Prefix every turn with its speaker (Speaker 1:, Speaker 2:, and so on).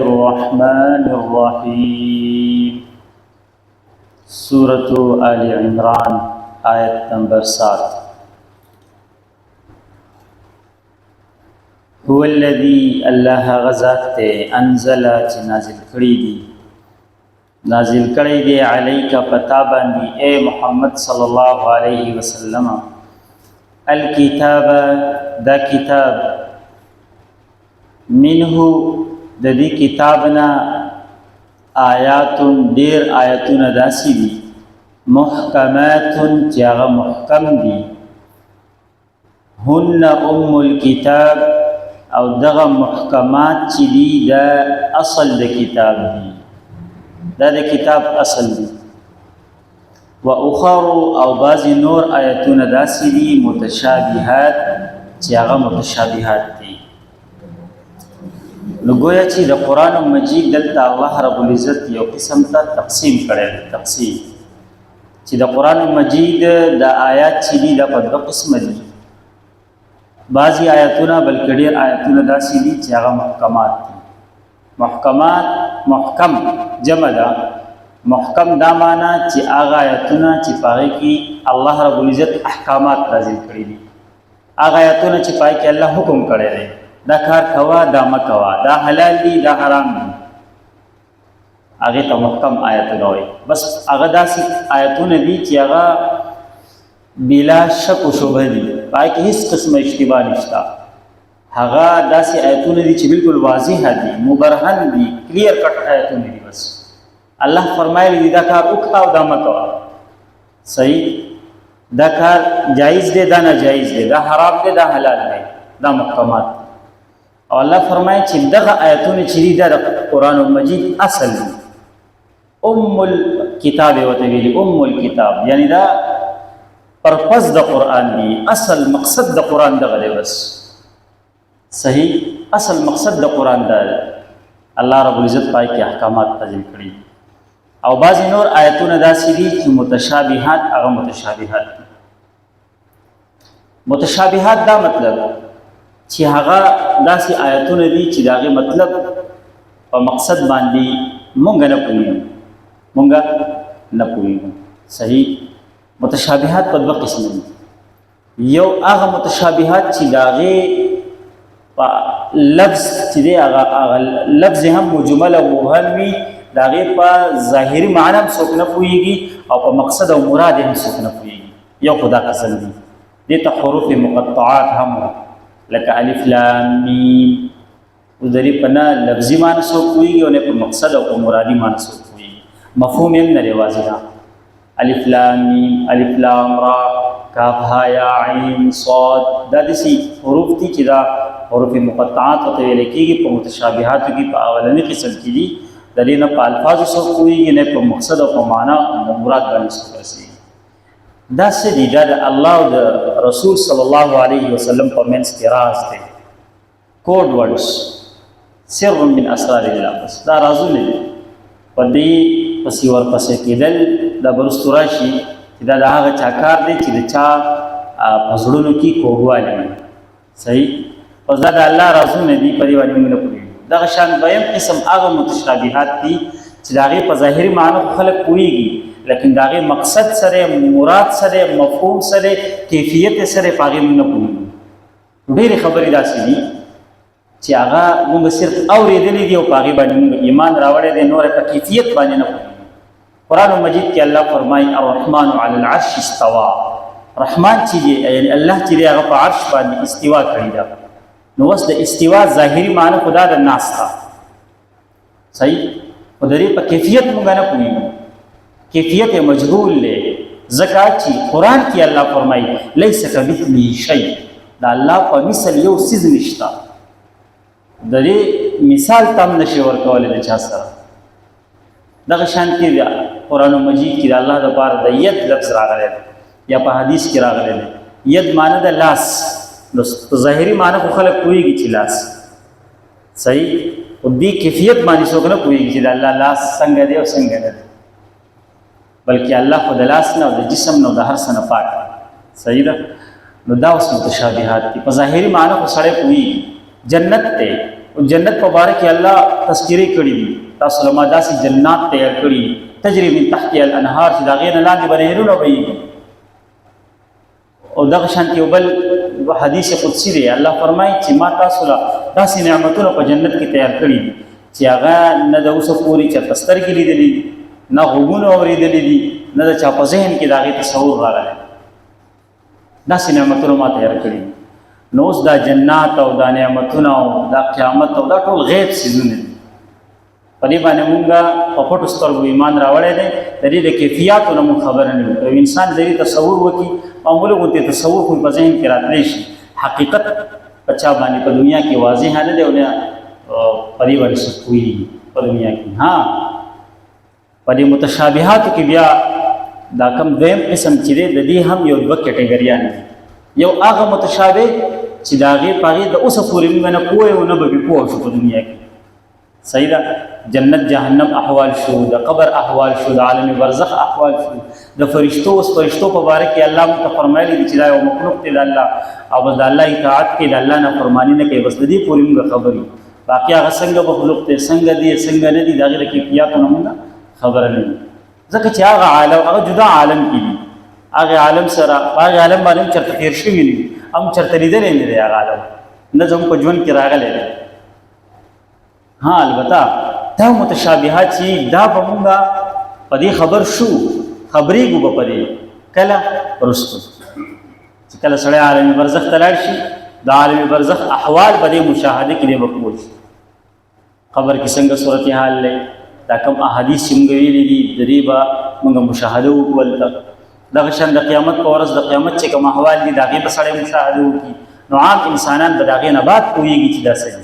Speaker 1: الرحمن الرحیم۔ سورة آل عمران آیت نمبر 7۔ هو الذي، الله هغه ذات دی، انزل، چې نازل کړی دی، نازل کړی دی، علیک، پتا باندې اے محمد صلی الله علیه وسلم، الکتاب، دا کتاب، منه، د دې کتاب نه، آیات، ډیر آیتونه داسې دي، محکمات، چې هغه محکم دي، هن ام الكتاب، او دغه محکمات چې دي دا اصل د کتاب دي، دا د کتاب اصل دي، و اخر، او بعضی نور آیتونه داسې دي، متشابهات، چې هغه متشابهات دي۔ نو گویا چې د قرآن مجید دلته الله رب العزت یو قسم ته تقسیم کړی، تقسیم چې د قرآن مجید د آیات چې دي دا په دوه قسمه دي۔ بعضی آیتونه، بلکې ډېر آیتونه داسې دي چې هغه محکمات دي۔ محکمات، محکم جمع ده۔ محکم دا معنا چې هغه آیتونه چې په هغې کې الله رب العزت احکامات نازل کړي دي، هغه آیتونه چې په هغې کې الله حکم کړی دی، دا کار کوه، دا مه کوه، دا حلال دي، دا حرام دي، هغې ته محکم آیتونه وایي۔ بس هغه داسې آیتونه دي چې هغه بلا شک و شبهه دي، په هغې کې هېڅ قسمه اشتباه نشته۔ هغه داسې آیتونه دي چې بالکل واضح دي، مبرهن دي، کلیر کټ آیتونه دي۔ بس الله فرمایلی دي دا کار وکړه او دا مه کوه، صحیح، دا کار جایز دی، دا ناجایز دی، دا حرام دی، دا حلال دی، دا محکمات۔ او الله فرمایي چې دغه آیتونه چې دي دا د قرآن مجید اصل دي۔ ام الکتاب ورته ویلي، ام الکتاب یعنی دا پرپز د قرآن دی، اصل مقصد د قرآن دغه دی۔ بس صحیح، اصل مقصد د قرآن دا دی، الله رب العزت پای کې احکامات نازل کړي۔ او بعضې نور آیتونه داسې دي چې متشابهات، هغه متشابهات دي۔ متشابهات دا مطلب چې هغه داسې آیتونه دي چې د هغې مطلب په مقصد باندې مونږ نه پوهېږو، مونږ نه پوهېږو۔ صحیح، متشابهات په دوه قسمه دي۔ یو هغه متشابهات چې د هغې په لفظ چې دی هغه لفظ هم مجمل او مبهم وي، د هغې په ظاهري معنا هم څوک نه پوهېږي او په مقصد او مراد هم څوک نه پوهېږي۔ یو خو دا قسم دي، دې ته حروف مقطعات هم، لکه الف لام میم۔ اوس د دې په نه لفظي معنی څوک پوهېږي او نه په مقصد او په مرادي معنی څوک پوهېږي، مفهوم یې هم نه دی واضح۔ الف لام میم، الف لام را، کاف ها یا عین صاد، دا داسې حروف دي چې دا حروف مقطعات ورته ویل کېږي۔ په متشابهاتو کې په اولني قسم کې دي۔ د دې نه په الفاظو څوک پوهېږي، نه په مقصد او په معنا او مراد باندې څوک رسېږي۔ دا څه دي؟ دا د الله او د رسول صلی الله علیه وسلم په منځ کې راز دی، کوډ ورډز، سر من اسرار الله۔ بس دا رازونه دي، په دې پسې ورپسې کېدل دا به وروستو راشي چې دا د هغه چا کار دی چې د چا په زړونو کې کوږوالی وي۔ صحیح، پس دا د الله رازونه دي، په دې باندې موږ نه پوهېږو۔ دغه شان دویم قسم هغه متشابهات دي چې د هغې په ظاهري معنی خو خلک پوهېږي، لیکن د هغې مقصد سره، مراد سره، مفهوم سره، کیفیت سره په هغې موږ نه پوهېږو۔ ډېرې خبرې داسې دي چې هغه موږ صرف اورېدلې دي او په هغې باندې موږ ایمان راوړی دی، نور په کیفیت باندې نه پوهېږو۔ قرآن مجید کې الله فرمایي الرحمن علی العرش استوا۔ رحمان چې دی، یعنی الله چې دی، هغه په عرش باندې استوا کړې ده۔ نو اوس د استوا ظاهري معنی خو دا ده ناسته، صحیح، خو د دې په کیفیت موږ نه پوهېږو، کیفیت یې مجهول دی، ځکه چې قرآن کې الله فرمایي لیس کمثله شیء، د الله په مثل یو څیز نشته، د دې مثال ته هم نشي ورکولی د چا سره۔ دغه شان کې د قرآن مجید کې د الله دپاره د ید لفظ راغلی دی یا په حدیث کې راغلی دی، ید معنی د لاس۔ نو په ظاهري معنی خو خلک پوهېږي چې لاس، صحیح، خو دې کیفیت باندې څوک نه پوهېږي چې د الله لاس څنګه دی او څنګه نه دی، بلکې الله خو د لاس نه او د جسم نه او د هر څه نه پاک دی۔ صحیح ده۔ نو دا اوس متشابهات دي، په ظاهري معنی خو سړی پوهېږي جنت دی۔ او جنت په باره کې الله تذکرې کړې دي، تاسو له ما داسې جنات تیار کړي، تجري من تحتها الانهار، چې د هغې نه لاندې به نهرونه بهېږي. او دغه شانتې یو بل حدیث قدسي دی، الله فرمایي چې ما تاسو له داسې نعمتونه په جنت کې تیار کړي دي چې هغه نه د اوسه پورې چېرته سترګې لیدلې دي، نه غوږونو اورېدلې دي، نه د چا په ذهن کې د هغې تصور راغلی. داسې نعمتونه ما تیار کړي دي. نو اوس دا جنات او دا نعمتونه او دا قیامت او دا ټول غیب څیزونه دي، په دې باندې مونږه په پټو سترګو ایمان راوړی دی. د دې د کیفیاتو نه مونږ خبره نه یو. که یو انسان د دې تصور وکړي، معمولي غوندې تصور خو په ذهن کې راتلی شي، حقیقت په چا باندې په دنیا کې واضح نه دی او نه په دې باندې څوک پوهېږي په دنیا کې. ها، په دې متشابهاتو کې بیا دا کم دویم قسم چې دی، د دې هم یو دوه کټګریان دي. یو هغه متشابه چې د هغې په هغې د اوسه پورې موږ نه پوه یو، نه به پرې پوه شو په دنیا کې. صحیح ده، جنت جهنم احوال شو، د قبر احوال شو، د عالم برزخ احوال شو، د فرشتو، اوس فرشتو په باره کې الله موږ ته فرمایلي دي چې دا یو مخلوق دی د الله، او بس د الله اطاعت کوي، د الله نه فرماني نه کوي، بس د دې پورې موږ خبر یو. باقي هغه څنګه مخلوق دی، څنګه دی، څنګه نه دی، د هغې د کیفیاتو نه موږ خبره نه یو، ځکه چې هغه عالم هغه جدا عالم کې دي. هغه عالم سره هغه عالم باندې هم چېرته تېر شوي نه دي، هم چېرته لیدلی نه دی، هغه عالم نه زموږ په ژوند کې راغلی دی. ها، البته دا متشابهات چې دا به مونږ په دې خبر شو، خبرېږو به په دې کله وروستو چې کله سړی عالم برزخ ته لاړ شي، د عالم برزخ احوال په دې مشاهده کې دی به پوه شي، قبر کې څنګه صورتحال دی، دا کوم احادیث چې مونږ ویلي دي د دې به مونږ مشاهده وکړو هلته. دغه شان د قیامت په ورځ د قیامت چې کوم احوال دي، د هغې به سړی مشاهده وکړي. نو عام انسانان به د هغې نه بعد پوهېږي چې دا څه دي.